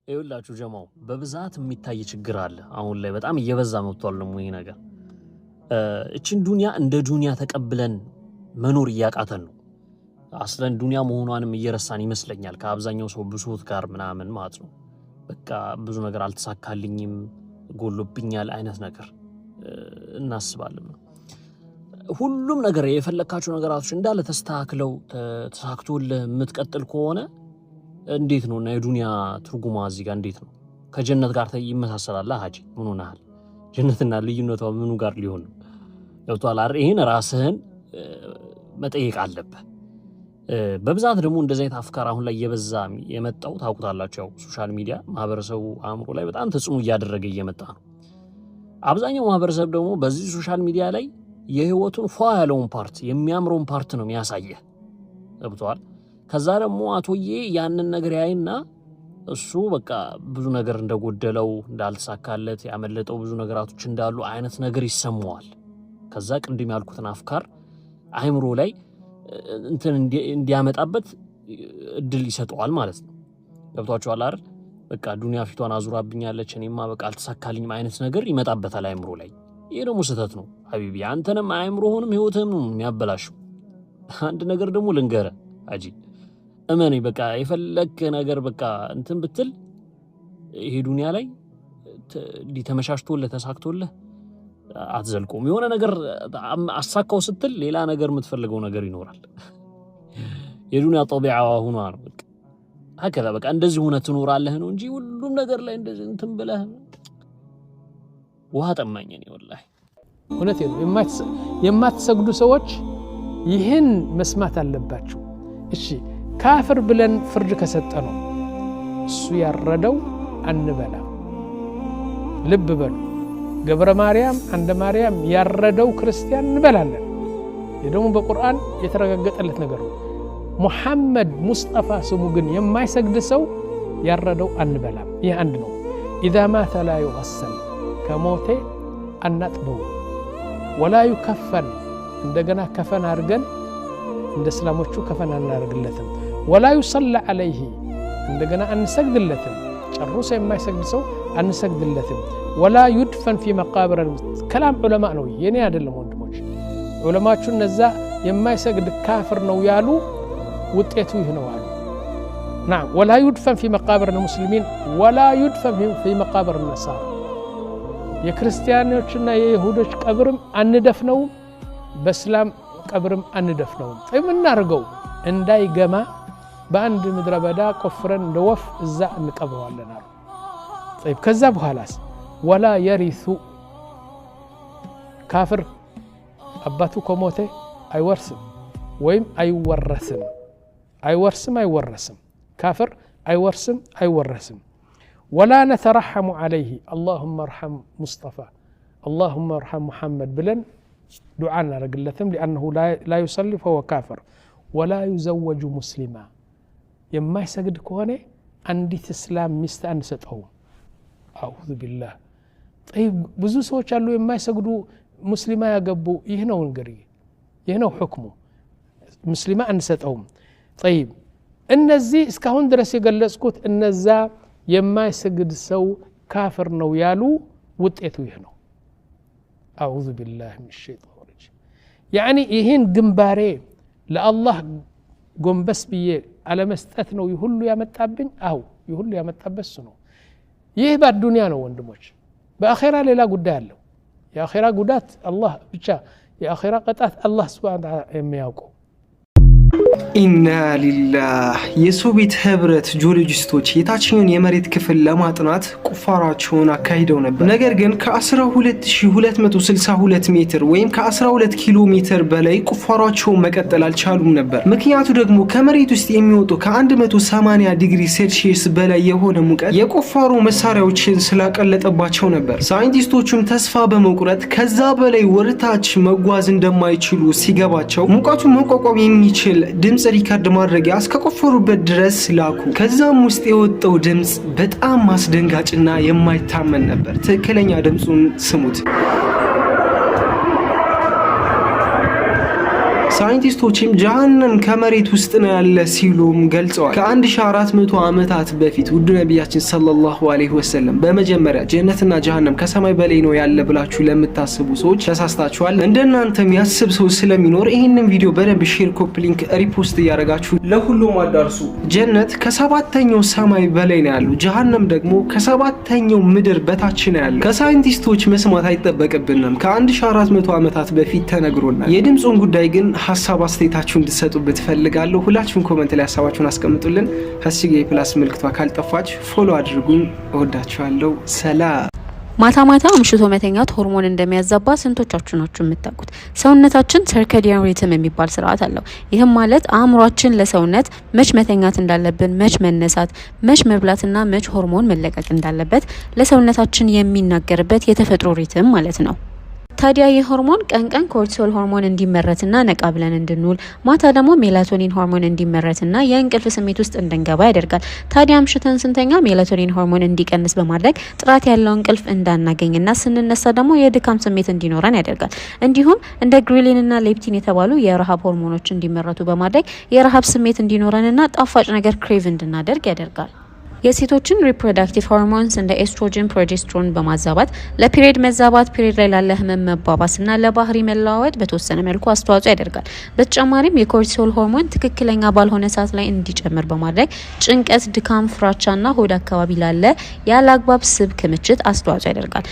ይኸውላችሁ ጀማው፣ በብዛት የሚታይ ችግር አለ። አሁን ላይ በጣም እየበዛ መጥቷል። ደግሞ ይሄ ነገር እችን ዱንያ እንደ ዱንያ ተቀብለን መኖር እያቃተን ነው። አስለን ዱንያ መሆኗንም እየረሳን ይመስለኛል። ከአብዛኛው ሰው ብሶት ጋር ምናምን ማለት ነው። በቃ ብዙ ነገር አልተሳካልኝም፣ ጎሎብኛል አይነት ነገር እናስባለን። ሁሉም ነገር የፈለግካቸው ነገራቶች እንዳለ ተስተካክለው ተሳክቶልህ የምትቀጥል ከሆነ እንዴት ነው እና የዱንያ ትርጉሟ እዚህ ጋር እንዴት ነው? ከጀነት ጋር ይመሳሰላል? ሀጂ ምን ሆነሃል? ጀነትና ልዩነቷ ምኑ ጋር ሊሆን ነው? ገብቶሃል አይደል? ይህን ራስህን መጠየቅ አለብህ። በብዛት ደግሞ እንደዚህ አይነት አፍካር አሁን ላይ እየበዛ የመጣው ታውቁታላችሁ። ያው social media ማህበረሰቡ አእምሮ ላይ በጣም ተጽዕኖ እያደረገ እየመጣ ነው። አብዛኛው ማህበረሰብ ደግሞ በዚህ social media ላይ የህይወቱን ፏ ያለውን part፣ የሚያምረውን part ነው የሚያሳየህ። ገብቶሃል? ከዛ ደግሞ አቶዬ ያንን ነገር ያይና እሱ በቃ ብዙ ነገር እንደጎደለው፣ እንዳልተሳካለት፣ ያመለጠው ብዙ ነገራቶች እንዳሉ አይነት ነገር ይሰማዋል። ከዛ ቅድም ያልኩትን አፍካር አይምሮ ላይ እንትን እንዲያመጣበት እድል ይሰጠዋል ማለት ነው። ገብቷችኋል አይደል? በቃ ዱንያ ፊቷን አዙራብኛለች፣ እኔማ በቃ አልተሳካልኝም አይነት ነገር ይመጣበታል አይምሮ ላይ። ይሄ ደግሞ ስህተት ነው ሀቢቢ። አንተንም አይምሮህንም ህይወትህም ነው የሚያበላሸው። አንድ ነገር ደግሞ ልንገርህ ሀጂ፣ እመነኝ፣ በቃ የፈለክ ነገር በቃ እንትን ብትል ይሄ ዱንያ ላይ እንዲህ ተመቻችቶልህ ተሳክቶልህ አትዘልቆም። የሆነ ነገር አሳካው ስትል ሌላ ነገር የምትፈልገው ነገር ይኖራል። የዱንያ ጠቢዓዋ ሁኗ ነው። በቃ ሀከዛ በቃ እንደዚህ ሆነ ትኖራለህ ነው እንጂ ሁሉም ነገር ላይ እንደዚህ እንትን ብለህ ውሃ ጠማኝ እኔ ወላሂ። እውነቴ ነው። የማትሰግዱ ሰዎች ይህን መስማት አለባችሁ። እሺ፣ ካፍር ብለን ፍርድ ከሰጠ ነው እሱ ያረደው አንበላም። ልብ በሉ። ገብረ ማርያም፣ አንደ ማርያም ያረደው ክርስቲያን እንበላለን። ይህ ደግሞ በቁርአን የተረጋገጠለት ነገር ነው። ሙሐመድ ሙስጠፋ ስሙ ግን የማይሰግድ ሰው ያረደው አንበላም። ይህ አንድ ነው። إذا مات لا يغسل፣ ከሞቴ አናጥበው፣ ولا يكفن፣ እንደገና ከፈን አድርገን እንደ እስላሞቹ ከፈን አናደርግለትም። ولا يصلى عليه፣ እንደገና አንሰግድለትም። ጨርሶ የማይሰግድ ሰው አንሰግድለትም። ولا يدفن في مقابر። كلام علماء ነው፣ የኔ አይደለም ወንድሞች። ዑለማቹ እነዛ የማይሰግድ ካፍር ነው ያሉ ውጤቱ ይህ ነው አሉ። نعم، ولا يدفن في مقابر المسلمين ولا يدفن في مقابر النصارى። የክርስቲያኖችና የይሁዶች ቀብርም አንደፍነውም፣ በእስላም ቀብርም አንደፍነውም። የምናደርገው እንዳይገማ በአንድ ምድረ በዳ ቆፍረን እንደ ወፍ እዛ እንቀብረዋለን አሉ። طيب፣ ከዛ በኋላስ? ولا يرث። ካፍር አባቱ ከሞተ አይወርስም ወይም አይወረስም። አይወርስም፣ አይወረስም። ካፍር አይወርስም፣ አይወረስም። ولا نترحم عليه፣ اللهم ارحم ሙስጠፋ፣ اللهم ارحم ሙሐመድ ብለን ዱዓ እናደርግለትም። لأنه لا يصلي فهو كافر። ولا يزوج مسلمة። የማይሰግድ ከሆነ አንዲት እስላም ሚስት አንሰጠውም። أعوذ بالله። طيب፣ ብዙ ሰዎች አሉ የማይሰግዱ ሙስሊማ ያገቡ። ይህ ነው እንግዲህ፣ ይህ ነው ሕክሙ። ሙስሊማ አንሰጠውም። طيب፣ እነዚህ እስካሁን ድረስ የገለጽኩት እነዛ የማይሰግድ ሰው ካፍር ነው ያሉ ውጤቱ ይህ ነው። أعوذ بالله من الشيطان الرجيم። يعني ይህን ግንባሬ ለአላህ ጎንበስ ብዬ አለመስጠት ነው ይህ ሁሉ ያመጣብኝ። አው፣ ይህ ሁሉ ያመጣበት እሱ ነው። ይህ በአዱንያ ነው ወንድሞች። በአኼራ ሌላ ጉዳይ አለው። የአኼራ ጉዳት አላህ ብቻ፣ የአኼራ ቅጣት አላህ سبحانه وتعالى የሚያውቀው። إنا لله። የሶቪየት ህብረት ጂኦሎጂስቶች የታችኛውን የመሬት ክፍል ለማጥናት ቁፋሯቸውን አካሂደው ነበር። ነገር ግን ከ12262 ሜትር ወይም ከ12 ኪሎ ሜትር በላይ ቁፋሯቸውን መቀጠል አልቻሉም ነበር። ምክንያቱ ደግሞ ከመሬት ውስጥ የሚወጡ ከ180 ዲግሪ ሴልሺየስ በላይ የሆነ ሙቀት የቁፋሮ መሳሪያዎችን ስላቀለጠባቸው ነበር። ሳይንቲስቶቹም ተስፋ በመቁረጥ ከዛ በላይ ወደታች መጓዝ እንደማይችሉ ሲገባቸው ሙቀቱን መቋቋም የሚችል ድምፅ record ማድረጊያ እስከቆፈሩበት ድረስ ላኩ። ከዛም ውስጥ የወጣው ድምፅ በጣም አስደንጋጭና የማይታመን ነበር። ትክክለኛ ድምፁን ስሙት። ሳይንቲስቶችም ጀሃነም ከመሬት ውስጥ ነው ያለ ሲሉም ገልጸዋል። ከ1400 ዓመታት በፊት ውዱ ነቢያችን ሰለላሁ ዐለይሂ ወሰለም በመጀመሪያ ጀነትና ጀሃነም ከሰማይ በላይ ነው ያለ ብላችሁ ለምታስቡ ሰዎች ተሳስታችኋል። እንደናንተ የሚያስብ ሰው ስለሚኖር ይህንን ቪዲዮ በደንብ share፣ copy link፣ repost እያደረጋችሁ ለሁሉም አዳርሱ። ጀነት ከሰባተኛው ሰማይ በላይ ነው ያሉ፣ ጀሃነም ደግሞ ከሰባተኛው ምድር በታች ነው ያለው። ከሳይንቲስቶች መስማት አይጠበቅብንም። ከ1400 ዓመታት በፊት ተነግሮናል። የድምፁን ጉዳይ ግን ሀሳብ አስተያየታችሁ እንድትሰጡበት እፈልጋለሁ። ሁላችሁም comment ላይ ሀሳባችሁን አስቀምጡልን። ከዚህ የ plus ምልክቷ ካልጠፋች follow አድርጉኝ። እወዳችኋለሁ። ሰላም። ማታ ማታ አምሽቶ መተኛት ሆርሞን እንደሚያዛባ ስንቶቻችሁ ናችሁ የምታውቁት? ሰውነታችን circadian rhythm የሚባል ስርዓት አለው። ይህም ማለት አእምሯችን ለሰውነት መች መተኛት እንዳለብን፣ መች መነሳት፣ መች መብላትና መች ሆርሞን መለቀቅ እንዳለበት ለሰውነታችን የሚናገርበት የተፈጥሮ rhythm ማለት ነው። ታዲያ ይህ ሆርሞን ቀን ቀን cortisol ሆርሞን እንዲመረትና ነቃ ብለን እንድንውል፣ ማታ ደግሞ ሜላቶኒን ሆርሞን እንዲመረትና የእንቅልፍ ስሜት ውስጥ እንድንገባ ያደርጋል። ታዲያ አምሽተን ስንተኛ ሜላቶኒን ሆርሞን እንዲቀንስ በማድረግ ጥራት ያለው እንቅልፍ እንዳናገኝና ስንነሳ ደግሞ የድካም ስሜት እንዲኖረን ያደርጋል። እንዲሁም እንደ ghrelin ና leptin የተባሉ የረሃብ ሆርሞኖች እንዲመረቱ በማድረግ የረሃብ ስሜት እንዲኖረንና ጣፋጭ ነገር crave እንድናደርግ ያደርጋል። የሴቶችን reproductive hormones እንደ estrogen፣ progesterone በማዛባት ለ period መዛባት፣ period ላይ ላለ ህመም መባባስና ለባህሪ መለዋወጥ በተወሰነ መልኩ አስተዋጽኦ ያደርጋል። በተጨማሪም የ cortisol ሆርሞን ትክክለኛ ባልሆነ ሰዓት ላይ እንዲጨምር በማድረግ ጭንቀት፣ ድካም፣ ፍራቻና ሆድ አካባቢ ላለ ያለ አግባብ ስብ ክምችት አስተዋጽኦ ያደርጋል።